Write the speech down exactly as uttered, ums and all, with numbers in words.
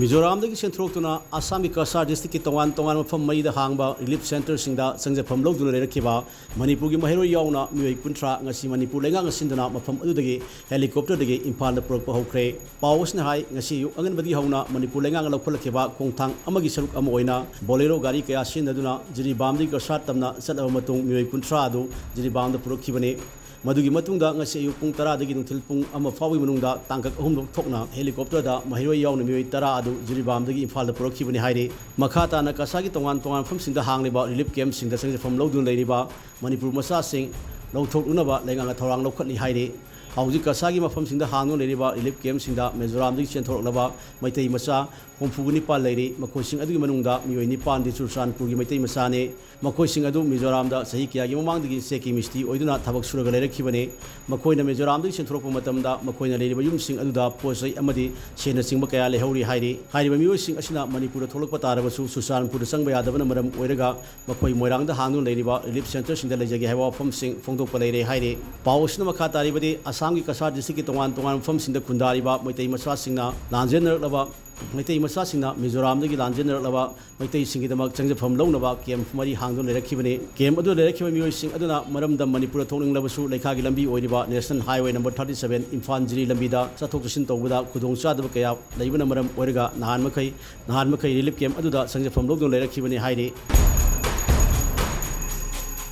ꯃꯤꯖꯣꯔꯥꯝꯗꯒꯤ ꯆꯦꯟꯊꯣꯔꯛꯇꯨꯅ ꯑꯁꯥꯝꯒꯤ ꯀꯁꯥꯔ ꯗꯤꯁꯇ꯭ꯔꯤꯛꯀꯤ ꯇꯣꯉꯥꯟ ꯇꯣꯉꯥꯟꯕ ꯃꯐꯝ ꯃꯔꯤꯗ ꯍꯥꯡꯕ ꯔꯤꯂꯤꯐ ꯁꯦꯟꯇꯔꯁꯤꯡꯗ ꯆꯪꯖꯐꯝ ꯂꯧꯗꯨꯅ ꯂꯩꯔꯛꯈꯤꯕ ꯃꯅꯤꯄꯨꯔꯒꯤ ꯃꯍꯩꯔꯣꯏ ꯌꯥꯎꯅ ꯃꯤꯑꯣꯏ ꯀꯨꯟꯊ꯭ꯔꯥ ꯉꯁꯤ ꯃꯅꯤꯄꯨꯔ ꯂꯩꯉꯥꯛꯅ ꯁꯤꯟꯗꯨꯅ ꯃꯐꯝ ꯑꯗꯨꯗꯒꯤ ꯍꯦꯂꯤꯀꯣꯞꯇꯔꯗꯒꯤ ꯏꯝꯐꯥꯜꯗ ꯄꯨꯔꯛꯄ ꯍꯧꯈ꯭ꯔꯦ꯫ ꯄꯥꯎ ꯑꯁꯤꯅ ꯍꯥꯏ, ꯉꯁꯤ ꯑꯌꯨꯛ ꯑꯉꯟꯕꯗꯒꯤ ꯍꯧꯅ ꯃꯅꯤꯄꯨꯔ ꯂꯩꯉꯥꯛꯅ ꯂꯧꯈꯠꯂꯛꯈꯤꯕ ꯈꯣꯡꯊꯥꯡ ꯑꯃꯒꯤ ꯁꯔꯨꯛ ꯑꯃ ꯑꯣꯏꯅ ꯕꯣꯂꯦꯔꯣ ꯒꯥꯔꯤ ꯀꯌꯥ ꯁꯤꯖꯤꯟꯅꯗꯨꯅ ꯖꯤꯔꯤꯕꯥꯝꯗꯒꯤ ꯀꯁꯥꯔ ꯇꯝꯅ ꯆꯠꯂꯕ ꯃꯇꯨꯡ ꯃꯤꯑꯣꯏ ꯀꯨꯟꯊ꯭ꯔꯥ ꯑꯗꯨ ꯖꯤꯔꯤꯕꯥꯝꯗ ꯄꯨꯔꯛꯈꯤꯕꯅꯤ꯫ ꯃꯗꯨꯒꯤ ꯃꯇꯨꯡꯗ ꯉꯁꯤ ꯑꯌꯨꯛ ꯄꯨꯡ ꯇꯔꯥꯗꯒꯤ ꯅꯨꯡꯊꯤꯜ ꯄꯨꯡ ꯑꯃ ꯐꯥꯎꯕꯒꯤ ꯃꯅꯨꯡꯗ ꯇꯥꯡꯀꯛ ꯑꯍꯨꯝꯂꯛ ꯊꯣꯛꯅ ꯍꯦꯂꯤꯀꯣꯞꯇꯔꯗ ꯃꯍꯩꯔꯣꯏ ꯌꯥꯎꯅ ꯃꯤꯑꯣꯏ ꯇꯔꯥ ꯑꯗꯨ ꯖꯤꯔꯤꯕꯥꯝꯗꯒꯤ ꯏꯝꯐꯥꯜꯗ ꯄꯨꯔꯛꯈꯤꯕꯅꯤ ꯍꯥꯏꯔꯤ꯫ ꯃꯈꯥ ꯇꯥꯅ ꯀꯁꯥꯔꯒꯤ ꯇꯣꯉꯥꯟ ꯇꯣꯉꯥꯟꯕ ꯃꯐꯝꯁꯤꯡꯗ ꯍꯥꯡꯂꯤꯕ ꯔꯤꯂꯤꯐ ꯀꯦꯝꯞꯁꯤꯡꯗ ꯆꯪꯖꯐꯝ ꯂꯧꯗꯨꯅ ꯂꯩꯔꯤꯕ ꯃꯅꯤꯄꯨꯔ ꯃꯆꯥꯁꯤꯡ ꯂꯧꯊꯣꯛꯅꯅꯕ ꯂꯩꯉꯥꯛꯅ ꯊꯧꯔꯥꯡ ꯂꯧꯈꯠꯂꯤ ꯍꯥꯏꯔꯤ꯫ ꯍꯧꯖꯤꯛ ꯀꯁꯥꯔꯒꯤ ꯃꯐꯝꯁꯤꯡꯗ ꯍꯥꯡꯗꯨꯅ ꯂꯩꯔꯤꯕ ꯔꯤꯂꯤꯐ ꯀꯦꯝꯞꯁꯤꯡꯗ ꯃꯤꯖꯣꯔꯥꯝꯗꯒꯤ ꯆꯦꯟꯊꯣꯔꯛꯂꯕ ꯃꯩꯇꯩ ꯃꯆꯥ ꯍꯨꯝꯐꯨꯒ ꯅꯤꯄꯥꯟ ꯂꯩꯔꯤ꯫ ꯃꯈꯣꯏꯁꯤꯡ ꯑꯗꯨꯒꯤ ꯃꯅꯨꯡꯗ ꯃꯤꯑꯣꯏ ꯅꯤꯄꯥꯟꯗꯤ ꯆꯨꯔꯆꯥꯟꯄꯨꯔꯒꯤ ꯃꯩꯇꯩ ꯃꯆꯥꯅꯤ꯫ ꯃꯈꯣꯏꯁꯤꯡ ꯑꯗꯨ ꯃꯤꯖꯣꯔꯥꯝꯗ ꯆꯍꯤ ꯀꯌꯥꯒꯤ ꯃꯃꯥꯡꯗꯒꯤ ꯆꯦꯛꯀꯤ ꯃꯤꯁꯇ꯭ꯔꯤ ꯑꯣꯏꯗꯨꯅ ꯊꯕꯛ ꯁꯨꯔꯒ ꯂꯩꯔꯛꯈꯤꯕꯅꯤ꯫ ꯃꯈꯣꯏꯅ ꯃꯤꯖꯣꯔꯥꯝꯗꯒꯤ ꯆꯦꯟꯊꯣꯔꯛꯄ ꯃꯇꯝꯗ ꯃꯈꯣꯏꯅ ꯂꯩꯔꯤꯕ ꯌꯨꯝꯁꯤꯡ ꯑꯗꯨꯗ ꯄꯣꯠ ꯆꯩ ꯑꯃꯗꯤ ꯁꯦꯟꯅꯆꯤꯡꯕ ꯀꯌꯥ ꯂꯩꯍꯧꯔꯤ ꯍꯥꯏꯔꯤ꯫ ꯍꯥꯏꯔꯤꯕ ꯃꯤꯑꯣꯏꯁꯤꯡ ꯑꯁꯤꯅ ꯃꯅꯤꯄꯨꯔꯗ ꯊꯣꯛꯂꯛꯄ ꯇꯥꯔꯕꯁꯨ ꯆꯨꯔꯆꯥꯟꯄꯨꯔꯗ ꯆꯪꯕ ꯌꯥꯗꯕꯅ ꯃꯔꯝ ꯑꯣꯏꯔꯒ ꯃꯈꯣꯏ ꯃꯣꯏꯔꯥꯡꯗ ꯍꯥꯡꯗꯨꯅ ꯂꯩꯔꯤꯕ ꯔꯤꯂꯤꯐ ꯁꯦꯟꯇꯔꯁꯤꯡꯗ ꯂꯩꯖꯒꯦ ꯍꯥꯏꯕ ꯋꯥꯐꯝꯁꯤꯡ ꯐꯣꯡꯗꯣꯛꯄ ꯂꯩꯔꯦ ꯍꯥꯏꯔꯤ꯫ ꯄꯥꯎ ꯑꯁꯤꯅ ꯃꯈꯥ ꯇꯥꯔꯤꯕꯗꯤ ꯑꯁꯥꯝꯒꯤ ꯀꯁꯥꯔ ꯗꯤꯁꯇ꯭ꯔꯤꯛꯀꯤ ꯇꯣꯉꯥꯟ ꯇꯣꯉꯥꯟꯕ ꯃꯐꯝꯁꯤꯡꯗ ꯈꯨꯟꯗꯥꯔꯤꯕ ꯃꯩꯇꯩ ꯃꯆꯥꯁꯤꯡꯅ ꯂꯥꯟꯖꯦꯟꯅꯔꯛꯂꯕ ꯃꯩꯇꯩ ꯃꯆꯥꯁꯤꯡꯅ ꯃꯤꯖꯣꯔꯥꯝꯗꯒꯤ ꯂꯥꯟꯖꯦꯟꯅꯔꯛꯂꯕ ꯃꯩꯇꯩꯁꯤꯡꯒꯤꯗꯃꯛ ꯆꯪꯖꯐꯝ ꯂꯧꯅꯕ ꯀꯦꯝꯞ ꯃꯔꯤ ꯍꯥꯡꯗꯨꯅ ꯂꯩꯔꯛꯈꯤꯕꯅꯤ꯫ ꯀꯦꯝꯞ ꯑꯗꯨꯗ ꯂꯩꯔꯛꯈꯤꯕ ꯃꯤꯑꯣꯏꯁꯤꯡ ꯑꯗꯨꯅ ꯃꯔꯝꯗꯝ ꯃꯅꯤꯄꯨꯔꯗ ꯊꯣꯛꯅꯤꯡꯂꯕꯁꯨ ꯂꯩꯈꯥꯒꯤ ꯂꯝꯕꯤ ꯑꯣꯏꯔꯤꯕ national highway number thirty seven Imphal Jiri ꯂꯝꯕꯤꯗ ꯆꯠꯊꯣꯛ ꯆꯠꯁꯤꯟ ꯇꯧꯕꯗ ꯈꯨꯗꯣꯡꯆꯥꯗꯕ ꯀꯌꯥ ꯂꯩꯕꯅ ꯃꯔꯝ ꯑꯣꯏꯔꯒ ꯅꯍꯥꯟ ꯃꯈꯩ ꯅꯍꯥꯟ ꯃꯈꯩ ꯔꯤꯂꯤꯐ ꯀꯦꯝꯞ ꯑꯗꯨꯗ ꯆꯪꯖꯐꯝ ꯂꯧꯗꯨꯅ ꯂꯩꯔꯛꯈꯤꯕꯅꯤ ꯍꯥꯏꯔꯤ꯫